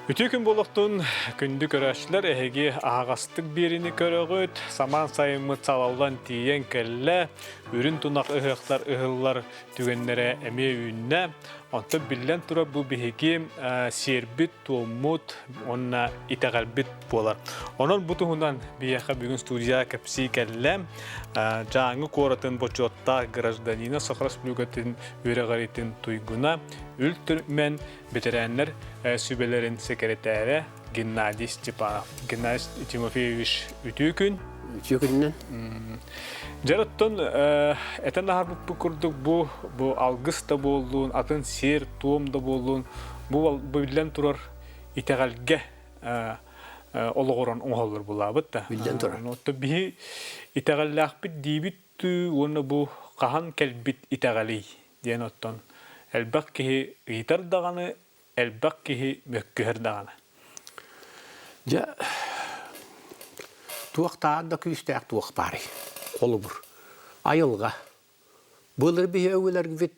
Үтүө күн буолуохтун, күндү көрөөччүлэр, эһиги аһаҕастык биэриини көрөҕүт. Самаан сайыммыт салаллан тиийэн кэллэ. Үрүн тунах ыһыахтар ыһыллар түгэннэрэ эмиэ үүннэ. Онтон биллэн турар бу биһиги сиэрбит, туоммут уонна итэҕэлбит буолар. Онон бу туһунан биһиэхэ бүгүн студияҕа кэпсии кэллэ. Дьааҥы куоратын бочуоттаах гражданина Саха Республикатын үөрэҕириитин туйгуна Үл Түмэн Бэтэрээннэр сүбэлэрин сэкирэтээрэ Геннадий Степанов. Геннадий Тимофеевич, үтүө күн. Үтүө күнүнэн. Дьэр оттон этэн аһарбыппыт курдук бу бу алгыс да буоллун, атын сиэр-туом да буоллун, бу биллэн турар итэҕэлгэ олоҕуран оҥоһуллар булаабыт да. Биллэн турар. Оттон биһи итэҕэллээхпит диибит уонна бу хаһан кэлбит итэҕэлий диэн оттон элбэх киһи ыйытар даҕаны, элбэх киһи мөккүһэр даҕаны. Дьэ, туох да күүстээх туох баарый? Холобур, айылҕа. Былыр биһи өбүгэлэрбит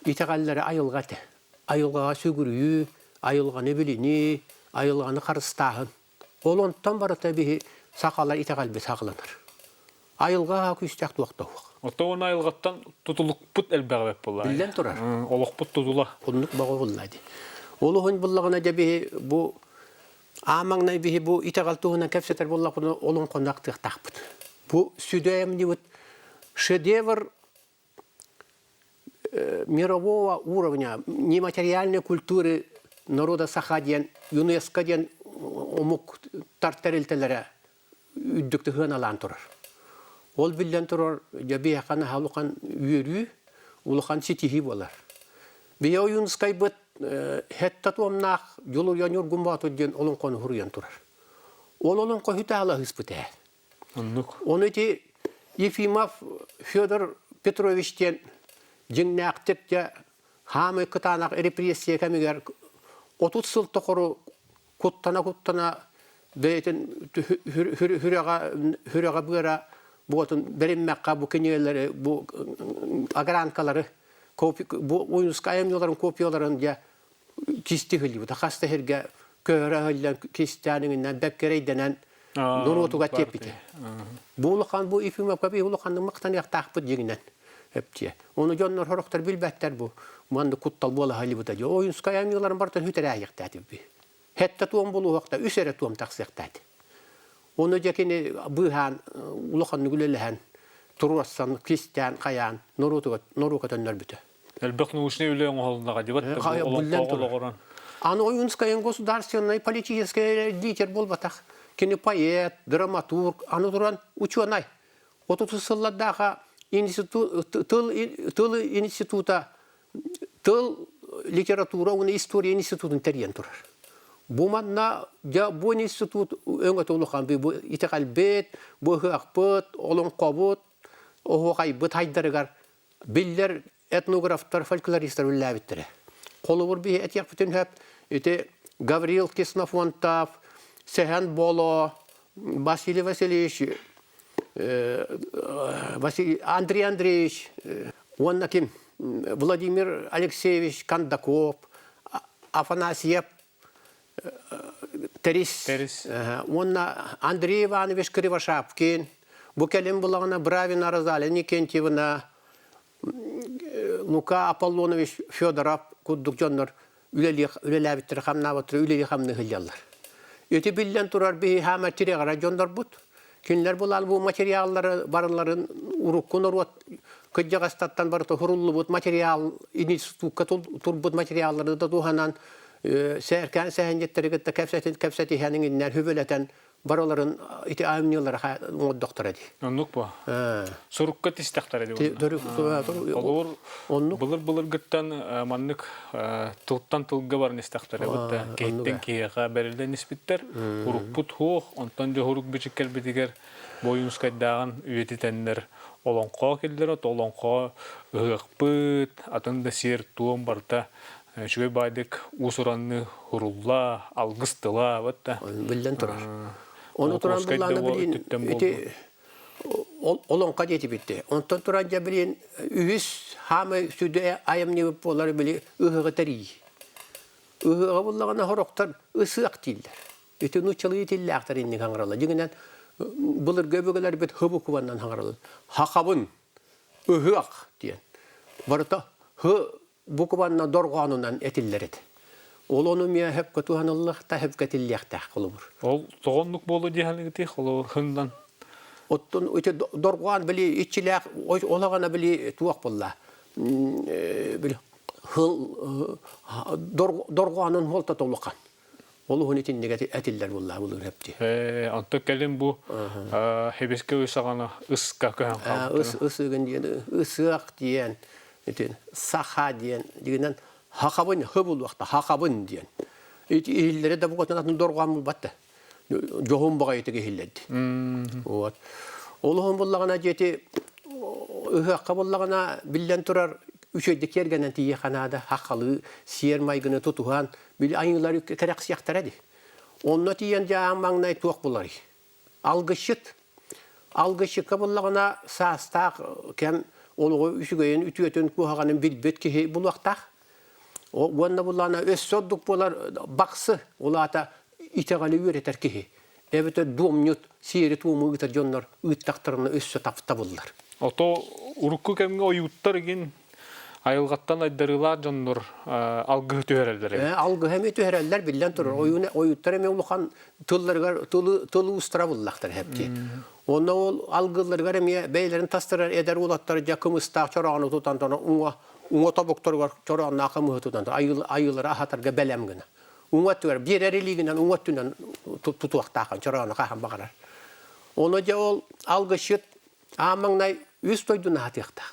итэҕэллэрэ айылҕа этэ. Айылҕаҕа сүгүрүйүү, айылҕаны билинии, айылҕаны харыстааһын. Ол онтон барыта биһи сахалар итэҕэлбит саҕаланар. Айылҕа күүстээх туох да суох. Оттон уонна айылҕаттан тутулукпут элбэҕи бэт буолла. Биллэн турар. Олохпут тутула. Оннук бөҕө буолла дии. Ол уһун буллаҕына дьэ биһи бу аамаҥнай биһи бу итэҕэл туһунан кэпсэтэр буоллахпына олоҥхону ахтыахтаахпыт. Бу сүдү шедевр мирового уровня нематериальной культуры народа саха диэн ЮНЕСКО диэн омук тар тэрилтэлэрэ үрдүк тыһыаналаан турар. Ол биллэн турар, дьэ биһиэхэ наһаа улахан үөрүү, улахан ситиһии буолар. Биһи Ойуунускайбыт хетта туомнаах Дьулуруйан Ньургун Боотур диэн олоҥхону суруйан турар. Ол олоҥхо үтаалаһыспыт ээ. Оннук. Ону ити Ефимов Федор Петрович диэн дьиҥнээхтик дьэ хаамай кытаанах репрессия кэмигэр 30 сыл тохору куттана-куттана бэйэтин сүрэҕэ быара буотун бэриммэххэ бу кинигэлэри бу огранкалары бу Ойуунускай айымньыларын копияларын дьэ кисти иһиллибитэ хас да сиргэ көһөрө иһиллэн кистээн иҥиннэн бэккэрэйдэнэн норуотугар тиэппитэ. Бу улахан бу Ефимовка би улаханнык махтаныахтаахпыт дьиҥинэн эптиэ. Ону дьоннор сорохтор билбэттэр бу маннык куттал буола сылдьыбыта дии. Ойуунскай айымньыларын барытын сүтэрээйэхтээтибби. Хэтте туом булуохта үс эрэ туом тахсыахтаат. Ону дьэ кини быыһаан улаханнык үлэлэһэн туруорсан, кистээн, хайаан норуотуга норуока төннөрбүтэ. Элбэх научнай үлэ оҥоһулуннаҕа дибат Биллэн турар. Аны Ойуунскайын государственнай политическай лидер буолбатах. Кини поэт, драматург, аны туран учуонай. 30 сыллардаах институт, тыл, тыл института тыл литература уонна история институтун тэрийэн турар. Бу манна дьэ бу институт өҥөтө улахан бу итэҕэлбит, бу ыһыахпыт, олоҥхобут, оһуохайбыт хайдарыгар биллэр этнографтар, фольклористар үлэлээбиттэрэ. Холобур биһи этиэхпитин сөп, ити Гаврил Ксенофонтов, Сэһэн Боло, Василий Васильевич, Василий, Андрей Андреевич уонна ким Владимир Алексеевич Кондаков, Афанасьев Тэрис, Тэрис. Уонна Андрей Иванович Кривошапкин, бу кэлин булаҕына Бравина Розалия Никентьевна, Лука Аполлонович Федоров курдук дьоннор үлэлээбиттэрэ хамнаабыттара үлэлии хамныы сылдьаллар. Ити биллэн турар биһи хаама тирэҕирэ дьоннорбут. Кинилэр булаан бу материаллары барыларын урукку норуот кырдьаҕастартан барыта суруллубут материал институкка турбут материаллары да туһанан сээркээн сэһэнньиттэри кытта кэпсэтин кэпсэтиһэн иҥиннэр хүбүлэтэн барыларын ити айымньылары оҥордохторо дии. Оннук бу. Сурукка тистэхтэрэ дии. Олор былыр-былыргыттан маннык тылтан тылга баран истэхтэрэ бутта киһиттэн киһиэхэ бэриллэн испиттэр. Урукпут хуох, онтон дьоһурук бичик кэлбитигэр Бойуунскайдааҕын үйэтитэннэр олоҥхо киллэрэ, олоҥхо ыһыахпыт, атын да сиэр-туом барыта үчүгэй баайдык уус-уранныы урулла, алгыс тыла вот Биллэн турар. Ону туран буллаана билин ити олоҥхо диэтибитти. Онтон туран дьэ билин үһүс хаамай сүдү айымньыбыт буолар били ыһыҕы тэрий. Ыһыаҕа буллаҕына сорохтор ысыах дииллэр. Ити нууччалыы итиллээхтэр инник хаҥараллар. Дьиҥинэн былыргы өбүгэлэрбит һы букваннан хаҥараллар. Хахабын, ыһыах диэн. Барыта һы букванна дорҕоонунан этиллэр этэ. Ол ону эмиэ сөпкө туһаныллыахтаах, сөпкө этиллиэхтээх холобур. Ол тоҕо оннук буолуо дии саныыгытый холобур хыннан? Оттон ити дорҕоон били иччилээх олаҕана били туох буолла били хыл дорҕоонун хуолтата улахан. Ол уһун итинник этиллэр буолла булур эпти. Онтон кэлин бу хебиске ысаҕана ыска көһөн хаалбыт. Ыс ысыгын диэн ысыах диэн итин саха диэн дигинэн хахабын хы булуохта хахабын диэн. Ити иһиллэри да букатын атын дорҕоон булбат да. Дьоһун баҕайытык иһиллэрди. Вот. Ол уһун буллаҕына дьиэти ыһыахха буллаҕына биллэн турар үчүгэйдик киэргэнэн тиийиэххэ наада хаххалыы сиэр майгыны тутуһан били айыылар кэрэхсиэхтэрэ дии. Онно тиийэн дьэ аан маҥнай туох буларый? Алгысчыт. Алгысчыкка буллаҕына саастаах кэм олоҕу үчүгэйин, үтүөтүн, куһаҕанын билбит киһи булуохтаах. Уонна буллаҕына өссө ордук буолар бахсы, ол аата итэҕэли үөрэтэр киһи. Эбэтэр дуомньут, сиэри-туому ыытар дьоннор ыыттахтарына өссө таптабыллар. Ото урукку кэмҥэ ойууттар игин айылҕаттан айдарыылаах дьоннор алгыһы түһэрэллэр эбит. Алгыһы эмиэ түһэрэллэр, биллэн турар. Ойууну ойууттар эмиэ улахан тылларыгар тылы тылы уустара буллахтар эһэпти. Онно ол алгылларыгар эмиэ бэйэлэрин тастарар эдэр уолаттар дьэ кымыстаах чороону тутан уҥа уҥа тобуктарыгар чороонноох кымыһы тутан айыылары аһатарга бэлэм гына. Уҥа өттүгэр биэрэр илиигинэн уҥа өттүнэн тутуохтааххын чороону хаһан баҕарар. Ону дьэ ол алгысчыт аан маҥнай үс дойдуну аһатыахтаах.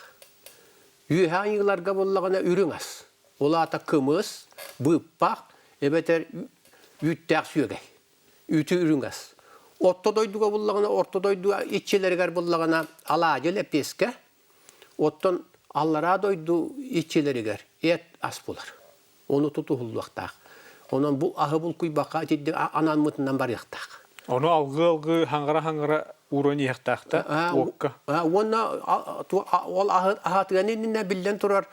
Үөһэ айыыларга буллаҕына үрүҥ ас. Ол аата кымыс, быыппах эбэтэр үүттээх сүөгэй. Үүтү үрүҥ ас. Орто дойдуга буллаҕына, орто дойду иччилэригэр буллаҕына алаадьы лэппиэскэ, оттон аллараа дойду иччилэригэр эт ас булар. Ону тутуһуллуохтаах. Онон бу аһы булкуйбакка итинник анаммытынан барыахтаах. Ону алгыы-алгыы хаҥара-хаҥара ууран иһиэхтээх да уокка. Уонна ол аһатыган иннинэ биллэн турар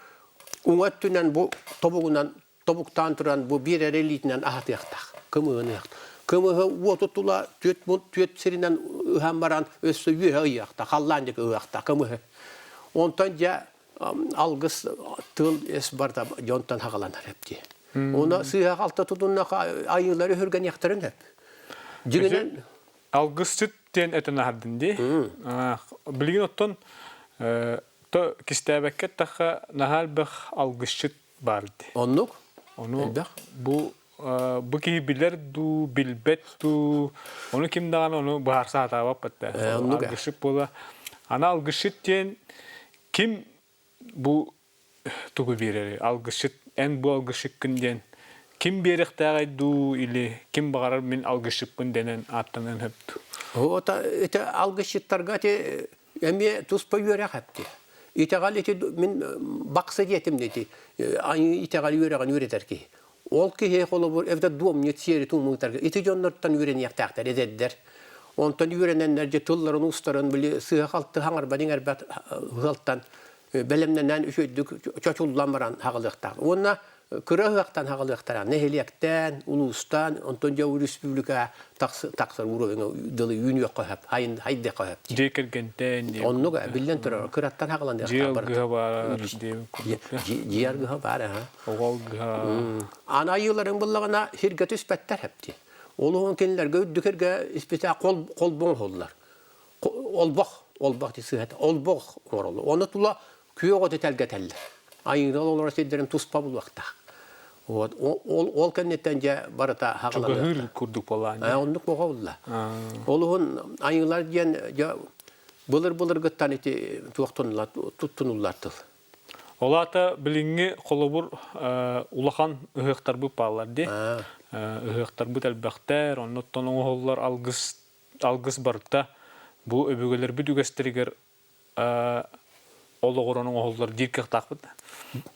уҥа өттүнэн бу тобугунан тобуктаан туран бу биир эрэ илиитинэн аһатыахтаах. Кымыһын ыһыахтаах. Кымыһы уоту тула түөт түөт сиринэн ыһан баран өссө үөһэ ыйыахтаах, халлаан диэки ыһыахтаах кымыһы. Онтон дьэ алгыс тыл эс барда дьонтон хагаланар эпти. Уна сыыһа-халта тутуннаха айыылары өһүргэниэхтэрин сөп. Дьиҥинэн алгысчыт диэн этэн аһардын дии. Билигин оттон то кистээбэккэ эттэххэ наһаа элбэх алгысчыт баар дии. Оннук. Ону элбэх. Бу бу киһи билэр дуу, билбэт дуу, ону ким даҕаны ону быһаарса сатаабаппыт да. Алгысчыт буола. Аны алгысчыт диэн Ким бу тугу биэрэрий? Алгысчыт, эн бу алгысчыккын диэн ким биэриэхтээҕэй дуу или ким баҕарар мин алгысчыппын дэнэн ааттаныан сөп дуу? Вот это алгысчыттарга ити эмиэ туспа үөрэх эпти. Итэҕэл ити мин бакса диэтим ити итэҕэл үөрэҕин үөрэтэр киһи. Ол киһи холобур эбэтэр дуомньут сиэри туумуутарга ити дьоннортон үөрэниэхтээхтэр эдэрдэр. Онтон үөрэнэннэр дьэ тылларын уустарын били сыыһа-халты хаҥарбат иҥэрбэт ыалтан бэлэмнэнэн үчүгэйдик чочуллан баран хаҕылыахтаах. Уонна кыра ыһыахтан хаҕылыахтара нэһилиэктэн, улуустан, онтон дьэ республика тахсар уровеҥа дылы үүнүөххэ сөп, хайдыахха сөп. Дьиэ кэргэнтэн Оннук биллэн турар, кыраттан хаҕыланыахтаах Дьиэ аргыһа баар диэбит курдук. Дьиэ аргыһа баар, аха. Оҕо алгыһа. Аны айыыларыҥ буллаҕына сиргэ түспэттэр хэпти. Ол уһун кинилэргэ үрдүк эргэ испитэ кол холбоҥ оһоллар. Олбох, олбох дии сыһата, олбох оҥороллор. Оны тула күөх оту тэлгэтэллэр. Айыыны олорор сирдэрин туспа булуохтаах. Вот ол ол кэнниттэн дьэ барыта хаҕаланыахтаах. Чугаһыыр курдук буолаан. Оннук боҕо булла. Ол уһун айыылар диэн дьэ былыр-былыргыттан ити туохтунуллар туттунуллар тыл. Ол аата билиҥҥи холобур улахан ыһыахтарбыт бааллар дии. Ыһыахтарбыт элбэхтэр, оннуттан оҥоһуллар алгыс алгыс барыта бу өбүгэлэрбит үгэстэригэр олоҕуран оҥоһуллар диир кыахтаахпыт.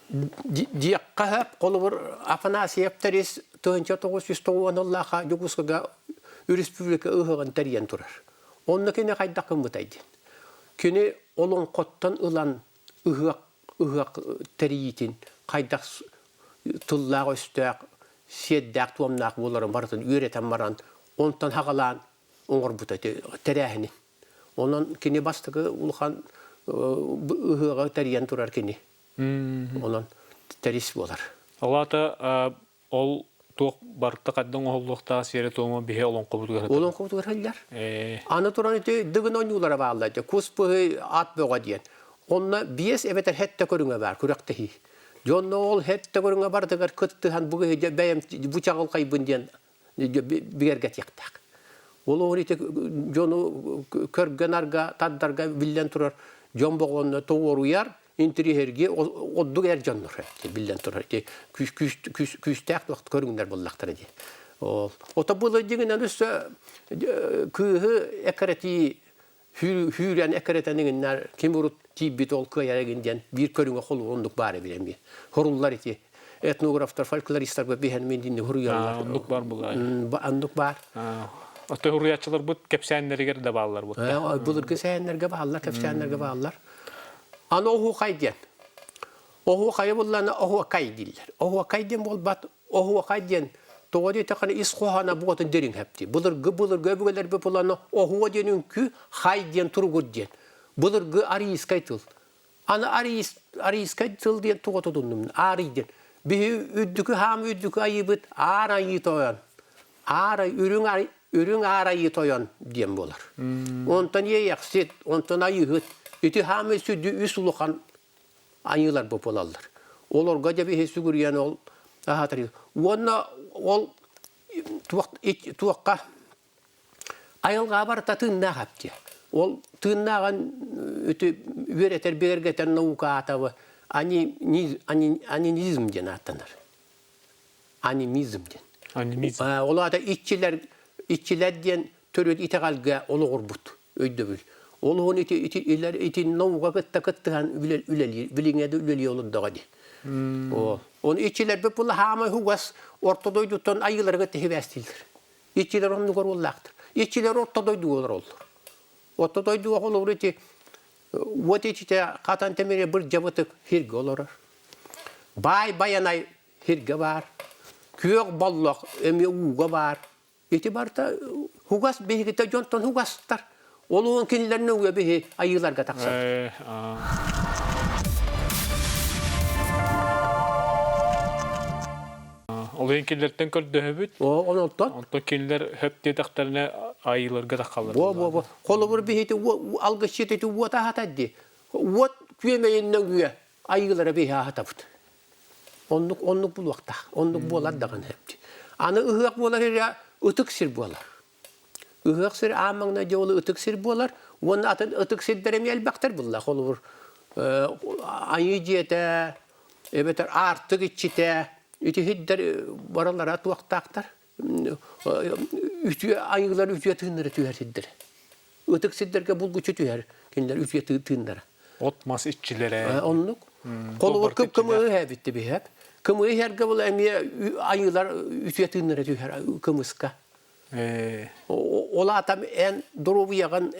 Диэххэ сөп, холобур Афанасьев Тэрис 1990 сыллаахха Дьокуускайга республика ыһыаҕын тэрийэн турар. Онно кини хайдах гыммытай диэн. Кини олоҥхоттон ылан ыһыах ыһыах тэрийиитин хайдах тыллаах-өстөөх сиэрдээх-туомнаах буоларын барытын үөрэтэн баран, онтон хаҕалаан оҥорбута тэрээһини. Онон кини бастакы улахан ыһыаҕы тэрийэн турар кини. Онон тэрис буолар. Ол аата ол туох барыта хаддан оҥоһуллуохтаах сиэрэ-туома биһи олоҥхобутугар Олоҥхобутугар сылдьар. Аны туран ити дыгын оонньуулара бааллар дьэ кус быһый ат бөҕө диэн. Онно биэс эбэтэр сэттэ көрүҥэ баар күрэхтэһии. Дьонно ол сэттэ көрүҥэ барытыгар кыттыһан бу киһи дьэ бэйэм бу чаҕылхайбын диэн бигэргэтиэхтээх. Ол оҕо ити дьону көргө-нарга, тардарга биллэн турар дьон боҕуонна тоҕуоруйар, интириэһирги ордук эр дьоннор биллэн турар ити күүстээх көрүҥнэр буоллахтара дии. Ото былыр дьиҥинэн өссө кыыһы эккирэтии хүүрэн эккирэтэн иҥиннэр ким урут тиийбит ол кыайар игин диэн биир көрүҥэ холур оннук баар эбит эмиэ. Хоруллар ити этнографтар, фольклористарга биһэн мин динни хуруйаллар. Оннук бар булаа. Оннук баар. Ото хуруйааччыларбыт кэпсээннэригэр да бааллар бутта. Былыргы сэһэннэргэ бааллар, кэпсээннэргэ бааллар. Аны оһуохай диэн. Оһуохайы буллана оһуокай дииллэр. Оһуокай диэн буолбат, оһуохай диэн тоҕо диэтэххинэ ис хоһооно буотун дириҥ хэпти. Былыргы былыргы өбүгэлэрбит булана оһуо диэн үҥкүү, хай диэн туругур диэн. Былыргы арийскай тыл. Аны арийс, арийскай тыл диэн туга тутуннум. Аарый диэн. Биһи үрдүкү хаам үрдүкү айыыбыт аар айыы тойон. Аар үрүҥ үрүҥ аар айыы тойон диэн буолар. Онтон иэйэхсит, онтон айыыһыт. Ити хаамы сүдү үс улахан айыылар буолаллар. Олорго дьэ биһи сүгүрүйэн ол аһатар. Уонна ол туохха айылҕа барыта тыыннаах эптиэ. Ол тыыннааҕын үтү үөрэтэр бигэргэтэр наука аатабы анимизм диэн ааттанар. Анимизм диэн. Анимизм. Ол аата иччилэр иччилэр диэн төрүт итэҕэлгэ олоҕурбут өйдөбүл. Ол уһун ити ити илэр ити наука кытта кыттыһан үлэлиир, билиҥҥэ да үлэлии олордоҕо дии. Ол. Оны иччилэрбит була хаамай хугас орто дойдуттан айыыларга тиһибээстииллэр. Иччилэр оннугар уоллаахтар. Иччилэр орто дойдуга олороллор. Орто дойдуга холобур ити уот иччитэ хатан тэмири бырдьабытык сиргэ олорор. Баай байанай сиргэ баар. Күөх боллох эмиэ ууга баар. Ити барыта хугас биһигитэ дьонтон хугастар. Ол уон кинилэрин ууга биһи айыыларга тахсар. Ол иһин кинилэртэн көрдөһөбүт. О, онтон? Онтон кинилэр хөп диэтэхтэринэ айыыларга таххаллар. Во, во, во. Холобур биһити алгысчыт ити уот аһатар дии. Уот күөмэйиннэн үө айыылара биһи аһатабыт. Оннук оннук булуохтаах. Оннук буолар даҕаны эбит. Аны ыһыах буолар эрэ ытык сир буолар. Ыһыах сир аан маҥнай дьэ ол ытык сир буолар уонна атын ытык сирдэр эмиэ элбэхтэр булла. Холобур, айыы дьиэтэ эбэтэр аартык иччитэ ити сирдэр барылара туохтаахтар үтүө айыылар үтүө тыыннара түһэр сирдэрэ. Ытык сирдэргэ булгуччу түһэр кинилэр үтүө тыыннара. От-мас иччилэрэ. Оннук. Холобур кымыһы иһэбит биһэп. Кымыһы иһэргэ була эмиэ айыылар үтүө тыыннара түһэр кымыска. Ол аатам эн доруобуйаҕын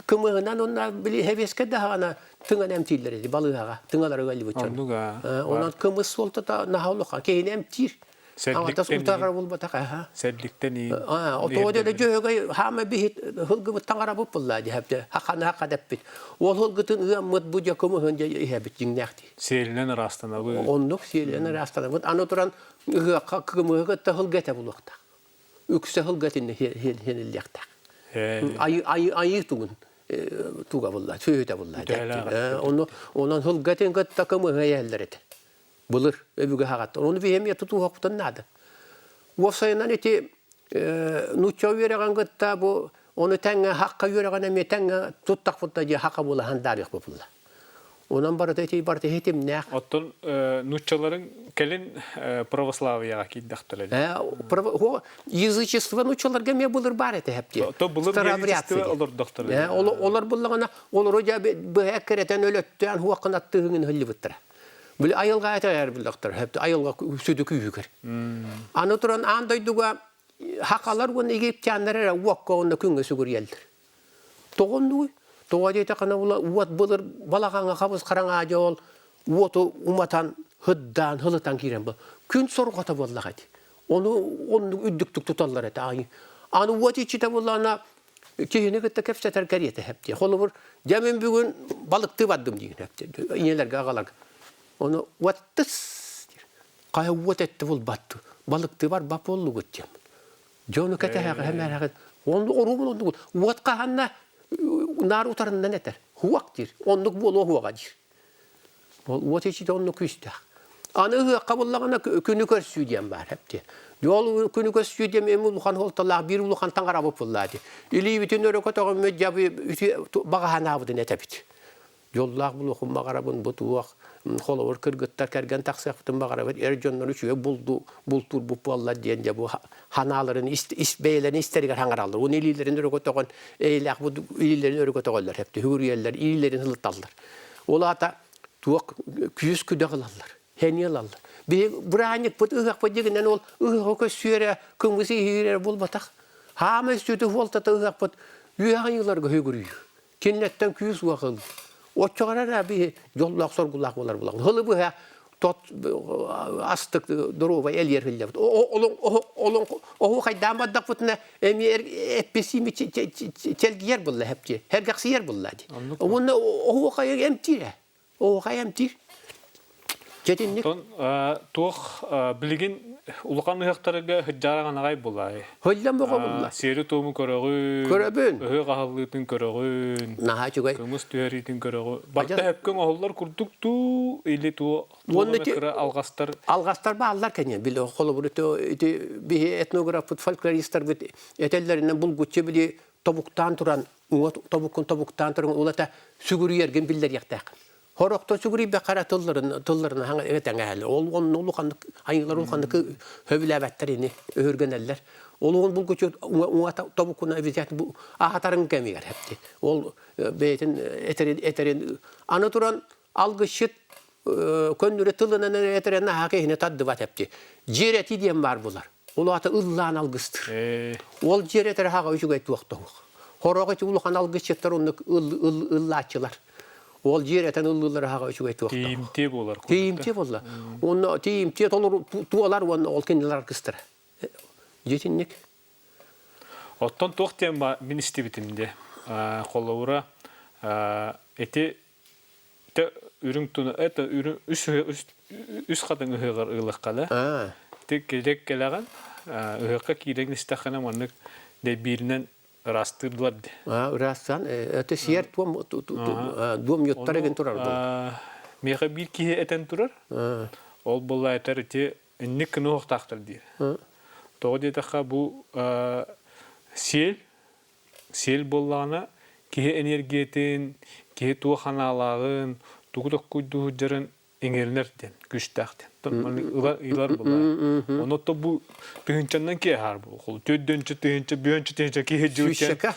кымыһынан онно били хэбиэскэ даҕаны тыҥан эмтииллэр ити балыыһаҕа тыҥаларыга ылбыт дьон. Онон кымыс суолтата наһаа улахан киһини эмтиир. Аҥатас утаҕар булбатах аха. Сэлликтэн Отоо дьэ дьөһөгөй хаама биһит хылгыбыт таҥарабыт булла дьэһэбдэ хахана хаха Ол хылгытын ыаммыт бу дьэ кымыһын дьэ иһэбит дьиҥнээхтии. Сиэлинэн ыраастанабыт. Оннук сиэлинэн ыраастанабыт. Аны туран ыһыахха кымыһы кытта хылга этэ булуохтаах. Үксэ хылга этиннэ хиэниллиэхтээх. Айыы айыы айыы тугун туга булла, сүөһүтэ булла. Ону онон хылга этин кытта кымыһы иһэллэр этэ. Былыр өбүгэ хаҕаттар. Ону биһи эмиэ тутуһуохпутун наада. Уопсайынан ити нуучча үөрэҕин кытта бу ону тэҥҥэ хахха үөрэҕин эмиэ тэҥҥэ туттахпытына дьэ хака буолаһан даарыах буолла. Онон барыта ити барыта хитимнээх. Оттон нууччаларыҥ кэлин православияҕа киирдэхтэрэ Язычество нууччаларга эмиэ былыр баар этэ хэптиэ. То былыр язычество олордохторо. Олор буллаҕына олору дьэ быһа эккирэтэн өлөттөөн хуоххун аттыһыҥын хыллыбыттара. Били айылҕа этэр буллахтар хэпти айылҕа сүдү күүһүгэр. Аны туран аан дойдуга хакалар уонна египтяннар эрэ уокка уонна күҥҥэ сүгүрүйэллэр. Тоҕо оннугуй? Тоҕо диэтэххинэ уот былыр балаҕаҥҥа хабыс хараҥа дьэ ол уоту уматан Һыддаан, һылытан киирэн бу. Күн сорҕото буоллаҕа ити. Ону оннук үрдүктүк туталлар этэ. Аны уот иччитэ буоллаҕына киһини кытта кэпсэтэр кэриэтэ хэп дии. Холобур, дьэ мин бүгүн балыктыы бардым диигин хэп дии. Ийэлэргэ аҕаларга. Ону уоттыс диир. Хайа уот этте булбаттыы. Балыктыы барбат буоллугут диэн. Дьону кэтэһэҕэ хэмэрэҕин. Онну оруубун оннугут. Уот хаһанна наар утарынан этэр. Хуак диир. Оннук буолуо хуаҕа диир. Ол уот иччитэ оннук күүстээх. Аны ыһыахха буллаҕына күнү көрсүү диэн баар эпти. Ол күнү көрсүү диэн эми улахан суолталаах биир улахан таҥарабыт буллаа дии. Илиибитин өрө көтөҕүммүт дьабы баҕаһанаабытын этэбит. Дьоллоох булуохун баҕарабын бу туох холобур кыргыттар кэргэн тахсыахпытын баҕарабыт эр дьоннор үчүгэй булду бултуурбут буолла диэн дьэ бу ханааларын ис бэйэлэрин истэригэр хаҥараллар. Уну илиилэрин өрө көтөҕөн эйэлээх бу илиилэрин өрө көтөҕөллөр хэпти хүгүрүйэллэр илиилэрин ылыталлар. Ол аата туох күүс күдэх ылаллар, сэниэ ылаллар. Биһиги бырааһынньыкпыт ыһыахпыт дьигинэн ол ыһыаҕы көссүөрэ, кымыс иһиирэ буолбатах. Хаама үстүүтү суолтата ыһыахпыт үөһэ айыыларга үгүрүйүү. Кинилэртэн күүс уох ыл. Оччоҕо эрэ биһи дьоллоох соргулаах буолар булаҕын. Хылы быһа тот астык доруобай элиэр хиллэбит. Оһу хайдаан бардахпытына эмиэ эпписими чэлгийэр булла хепти. Хергэхсийэр булла ди. Уонна оһуохайы эмтиир. Оһуохай эмтиир. Дьэтинник. Онтон туох билигин улахан ыһыахтарга сыдьаараҕын аҕай булаай. Хөллөн боҕо булла. Сиэри-туому көрөҕүн. Көрөбүн. Ыһыах аһыллыытын көрөҕүн. Наһаа үчүгэй. Кымыс түһэриитин көрөҕүн. Барыта хөпкөҥ оһоллор курдук дуу или туо Уонна ити кыра алҕастар алҕастар бааллар кэннэ били холобур ити биһи этнографпыт фольклористарбыт этэллэринэн булгуччу били тобуктаан туран уҥа тобуккун тобуктаан туран улата сүгүрүйэргин биллэриэхтээххин. Хорохто сүгүрүйбэххэ эрэ тылларын тылларын этэҥэһэллэр. Ол онно улаханнык айыылар улаханнык сөбүлээбэттэр ини өһүргэнэллэр. Ол уон булгуччу уҥа тобуккун обязательно аһатарын кэмигэр хэпти. Ол бэйэтин этэрин этэрин аны туран алгысчыт көннөрү тылынан эрэ этэрэ наһаа киһини тардыбат эпти. Дьиэрэти диэн баар булар. Ол аата ыллаан алгыстыр. Ол дьиэрэтэрэ хаҕа үчүгэй туохтоох. Хороҕ ити улахан алгысчыттар оннук ыллааччылар. Ол дьиэрэтэн ыллыыллара хаҕа үчүгэй туохтоох. Тиийимтиэ буолар. Тиийимтиэ буолла. Онно тиийимтиэ толору туолар уонна ол кинилэр алгыстара. Дьитинник. Оттон туох диэн мин истибитим де. Холобура ити Те үрүҥ туна это үрүҥ үс үс үс хатыҥ ыһыаҕар ыылахха да. Ти килек кэлэҕин ыһыахха киирэн истэххинэ маннык дэйбииринэн ыраастыырдылар ди. Ыраастаан это сиэр туом дуом юттар эгин турар буолар. Миэхэ биир киһи этэн турар. Ол буолла этэр ити инник кынуохтаахтар диир. Тоҕо диэтэххэ бу сиэл Сиэл буоллаҕына, киһи эниэргийэтин, киһи туох санаалааҕын, тугу токкуйдуу сылдьарын иҥэринэр диэн күүстээх диэн. Ылар ылар буолаа. Ону то бу тыһыынчаннан киһи аһаар буолуо. Төрдөнчө тыһыынча, бүөнчө тыһыынча киһи дьылча. Сүүсчэкэ.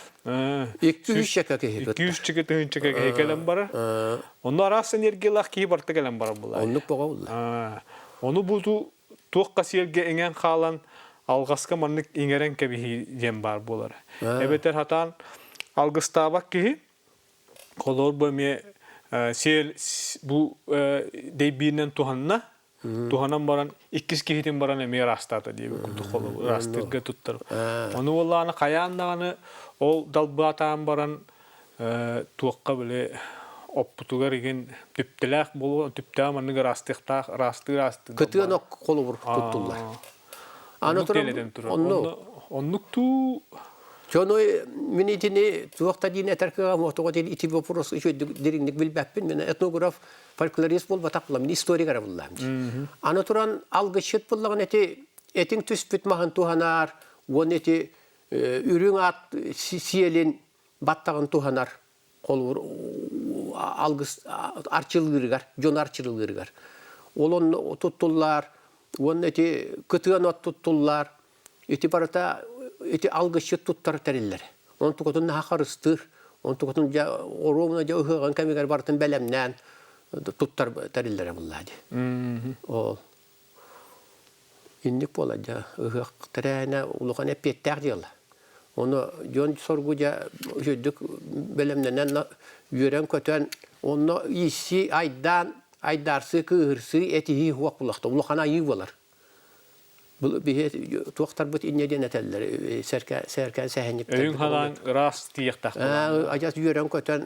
Икки сүүсчэкэ киһи Икки сүүсчэкэ тыһыынчака киһи кэлэн барар. Онно араас энергиялаах киһи барыта кэлэн барар буолаа. Оннук боҕо булла. Ону бу туох сиэргэ иҥэн хаалан алҕаска маннык иҥэрэн кэбиһии диэн баар буолар. Эбэтэр хатаан алгыстаабат киһи холобур бу эмиэ сиэл бу дэйбииринэн туһанна туһанан баран иккис киһитин баран эмиэ ыраастаата диэбит курдук холобур ыраастыырга туттар. Ону буоллаҕына хайаан даҕаны ол далбаатаан баран туохха били оппутугар игин түптэлээх буолуо түптээх маннык ыраастыахтаах ыраастыы ыраастыы Кытыан ок холобур туттуллар. Аны Оннук туран диэн турар. онно Оннук туу Дьону мин итини туох да диин этэр кыаҕым отоҕо диэн ити вопрос үчүгэйдик дириҥник билбэппин. Мин этнограф, фольклорист буолбатах булам, мин историк эрэ буллаам дии. Аны туран алгысчыт буллаҕын эти этиҥ түспүт маһын туһанаар, уонна ити үрүҥ ат сиэлин баттаҕын туһанар холобур алгыс арчылыырыгар дьон арчылыырыгар ол онно туттуллар уонна ити кытыан от туттуллар ити барыта ити алгысчыт туттар тэриллэр онтукутун наһаа харыстыыр онтукутун дьэ оруобуна дьэ ыһыаҕын кэмигэр барытын бэлэмнээн туттар тэриллэрэ буллаа дии ол Инник буолар дьэ ыһыах тэрээһинэ улахан эппиэттээх дьыала. Ону дьон соргу дьэ үчүгдүк бэлэмнэнэн үөрэн-көтөн онно ииссии айдаан. айдаарсыы, кыыһырсыы, этиһии суох булахта улахан айыы буолар. Биһи туохтарбыт инньэ диэн этэллэр, сэркээн сэһэнньиктэр. Өйүҥ ханаан ыраас тиийиэхтээх Адьас үөрэн-көтөн,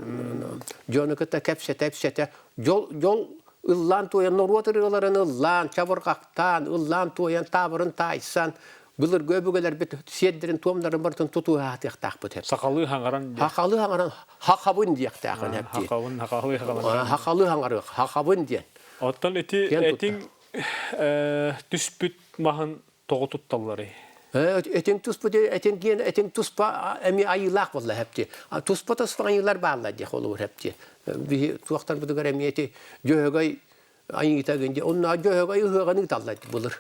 дьону кытта кэпсэтэ-ипсэтэ, дьол, дьол ыллаан туойан, норуот ырыаларын ыллаан, чабырҕахтаан, ыллаан туойан, таабырын таайсан, былыргы өбүгэлэрбит сиэрдэрин туомнарын барытын тутуһаатыахтаахпыт. Сахалыы хаҥаран диэн. Сахалыы хаҥаран хахабын диэхтээхин эптии. Хахабын, хахалыы хаҥаран. Хахалыы хаҥарыах, хахабын диэн. Оттон ити этиҥ түспүт маһын тоҕо тутталларый? Этиҥ туспут этиҥ диэн этиҥ туспа эмиэ айыылаах буолла хэпти. Туспа туспа айыылар бааллар диэх олур хэпти. Биһи туохтарбытыгар эмиэ ити дьөһөгөй айыыта гын дии. Онно дьөһөгөй ыһыаҕын ыыталлар былыр.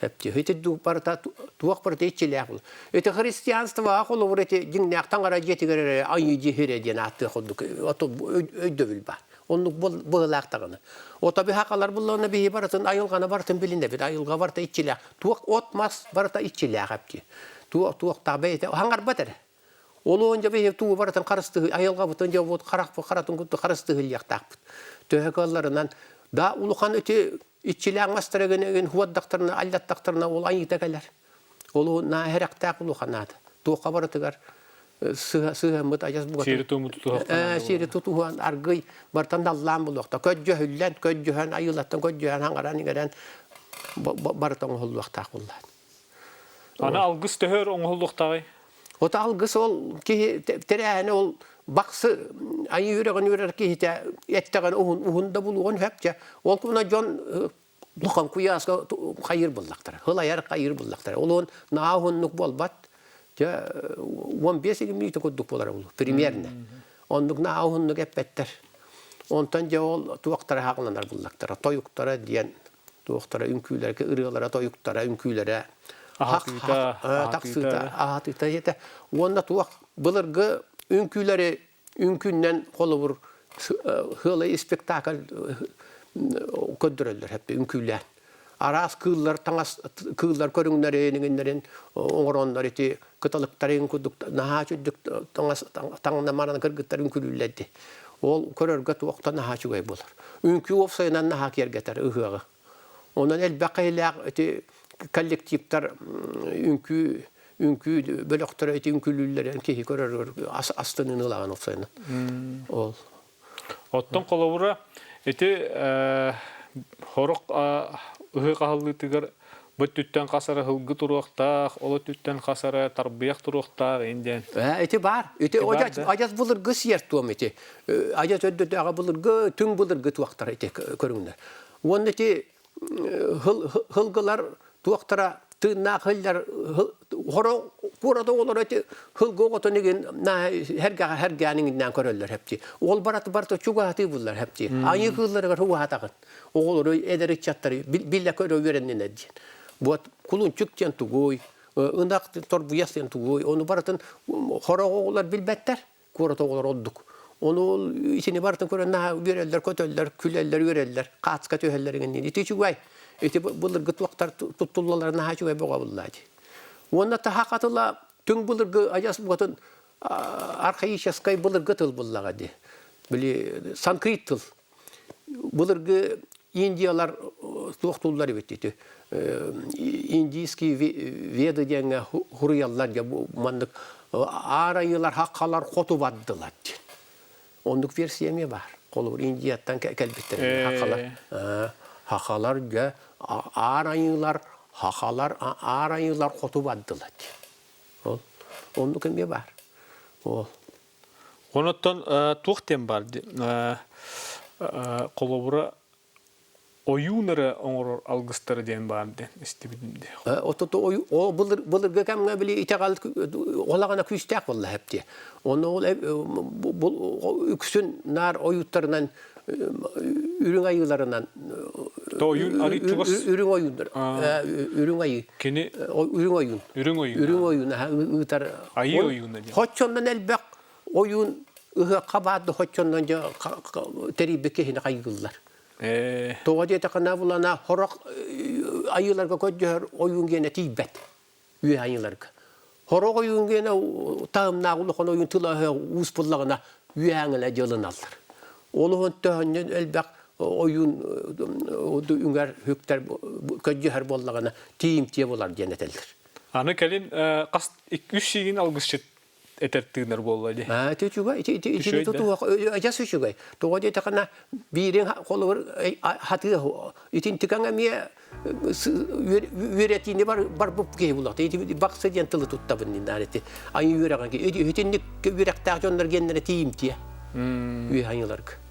Хэпти. Ити барыта туох барыта иччилээх был. Ити христианствоҕа холобур ити дьиҥнээх таҥара дьиэтигэр эрэ айыы дьиһирэ диэн ааттыах курдук өйдөбүл баар. Оннук быһылаах даҕаны. Ото биһакалар буллаҕына биһи барытын айылҕаны барытын билинэбит. Айылҕа барыта иччилээх. Туох от-мас барыта иччилээх эпти. Туох туохтаах бэйэтэ хаҥарбат эрэ. Олуон дьэ биһи туу барытын харыстыһы айылҕабытын дьэ вот харахпыт харатын курдук харыстыһыллыахтаахпыт. Төһө кыалларынан да улахан ити иччилээх мастара гын хуоддахтарына аллаттахтарына ол айыыта кэлэр. Ол наа эрэхтээх улахан Туохха барытыгар сыһыаммыт адьас бугатын. Сиэри туому тутуһуохтаах. Сиэри тутуһан аргый бартан даллаан булуохта. Көддьөһүллэн, көддьөһөн, айыылаттан көддьөһөн, хаҥаран иҥэрэн барыта оҥоһуллуохтаах буллаан. Аны алгыс төһөр оҥоһуллуохтааҕый? Ото алгыс ол киһи тэрээһинэ ол бахсы айыы үрэҕин үрэр киһитэ эттэҕин уһун уһун да булуон сөп Ол куна дьон улахан куйааска хайыр буллахтара, хылайар хайыр буллахтара. Ол наһаа уһуннук буолбат. Дьэ, 15 мүнүүтэ курдук буолара булу, примерно. Оннук наһаа уһуннук эппэттэр. Онтон дьэ ол туохтара хаҕыланар буллахтара, тойуктара диэн туохтара үҥкүүлэргэ ырыалара, тойуктара, үҥкүүлэрэ аһатыыта, тахсыыта, аһатыыта этэ. Уонна туох былыргы үҥкүүлэри үҥкүүннэн холобур сыалай спектакль көрдөрөллөр хэппи үҥкүүлээн араас кыыллар таҥас кыыллар көрүҥнэрин иҥиннэрин оҥороннор ити кыталыктарын курдук наһаа үчүгдүк таҥас таҥнамаран кыргыттар үҥкүүлүүллэр дии ол көрөргө туохта наһаа үчүгэй буолар үҥкүү уопсайынан наһаа киэргэтэр ыһыаҕы Онон элбэх киһилээх ити коллективтар үҥкүү үҥкүү бөлөхтөрө ити үҥкүүлүүллэрин киһи көрөр астыныыны ылаҕын охсойно. Ол. Оттон холобура ити хорох ыһыах аһыллыытыгар бу өттүттэн хас эрэ һылгы туруохтаах, ол өттүттэн хас эрэ тарбыйах туруохтаах ин диэн. Ити баар. Ити адьас былыргы сиэр-туом ити. Адьас өттүтээҕи былыргы, түҥ былыргы туохтар ити көрүҥнэр. Уонна ити һылгылар туохтара тыыннаах һыллар хоро куората оҕолоро ити һылгы оҕотун игин herгэҕэ herгээн иҥиннээн көрөллөр хэпти. Ол барат барыта чугаһатыы буллар хэпти. Айыы кыылларыгар уһатаҕын. Оҕолору эдэр ыччаттары биллэ көрө үөрэннинэр диэн. Вот кулунчук диэн тугуй, ынах торбуйас диэн тугуй, ону барытын хоро оҕолор билбэттэр. Куорат оҕолоро ордук. Ону итини барытын көрөн наһаа үөрэллэр, көтөллөр, күлэллэр, үөрэллэр, хаацка түһэллэр иҥин. Ити үчүгэй. Ити былыргы туохтар туттуллалара наһаа үчүгэй бөҕө буллаа дии. Уонна таһа хатыла түҥ былыргы адьас буотун архаическай былыргы тыл буллаҕа дии. Били санскрит тыл. Былыргы индиялар туохтууллар эбит ити индийские веды диэҥҥэ хуруйаллар дьэ маннык аар айыылар хаххалар хоту бардылар диэн. Оннук версия эмиэ баар. Холобур Индияттан кэлбиттэр хаххалар. Хахалар дьэ аар айыылар хахалар аар айыылар хоту бардылар диэн. Ол оннук эмиэ баар. Ол Онуттан туох диэн баар холобура ойуун эрэ оҥорор алгыстара диэн баар диэн истибитим дии. Отото ол былыргы кэмҥэ били итэҕэл олаҕына күүстээх буолла хэптиэ. Онно ол үксүн наар ойууттарынан үрүҥ айыыларынан ойуун арый чугас үрүҥ ойууннар үрүҥ айыы кини үрүҥ ойуун үрүҥ ойуун үрүҥ ойуун ыытар айыы ойууна диэн хоччоннон элбэх ойуун ыһыахха баар да хоччоннон дьэ тэрийбит киһини хайгыыллар тоҕо диэтэххинэ булана хорох айыыларга көрдөһөр ойуун гиэнэ тиийбэт үөһэ айыыларга. Сорох ойуун гиэнэ таһымнаах улахан ойуун тыла уус буллаҕына үөһээҥилэ дьылыналлар. Ол уһун төһөннөн элбэх Ойуун үҥэр хүктэр көдьүһэр буоллаҕына тиийимтиэ буолар диэн этэллэр. Аны кэлин хас үс сиигин алгысчыт этэр тыынар буолла дии. Ити үчүгэй, ити ити итини тутуох адьас үчүгэй. Тоҕо диэтэххинэ биирин холобур хатыы итинтикаҥ эмиэ үөрэтиини бар барбыт киһи булах. Ити баксы диэн тылы туттабын динаар ити. Айыы үөрэҕин итинник үөрэхтээх дьоннор геннere тиийимтиэ. Үөһэ айыыларга.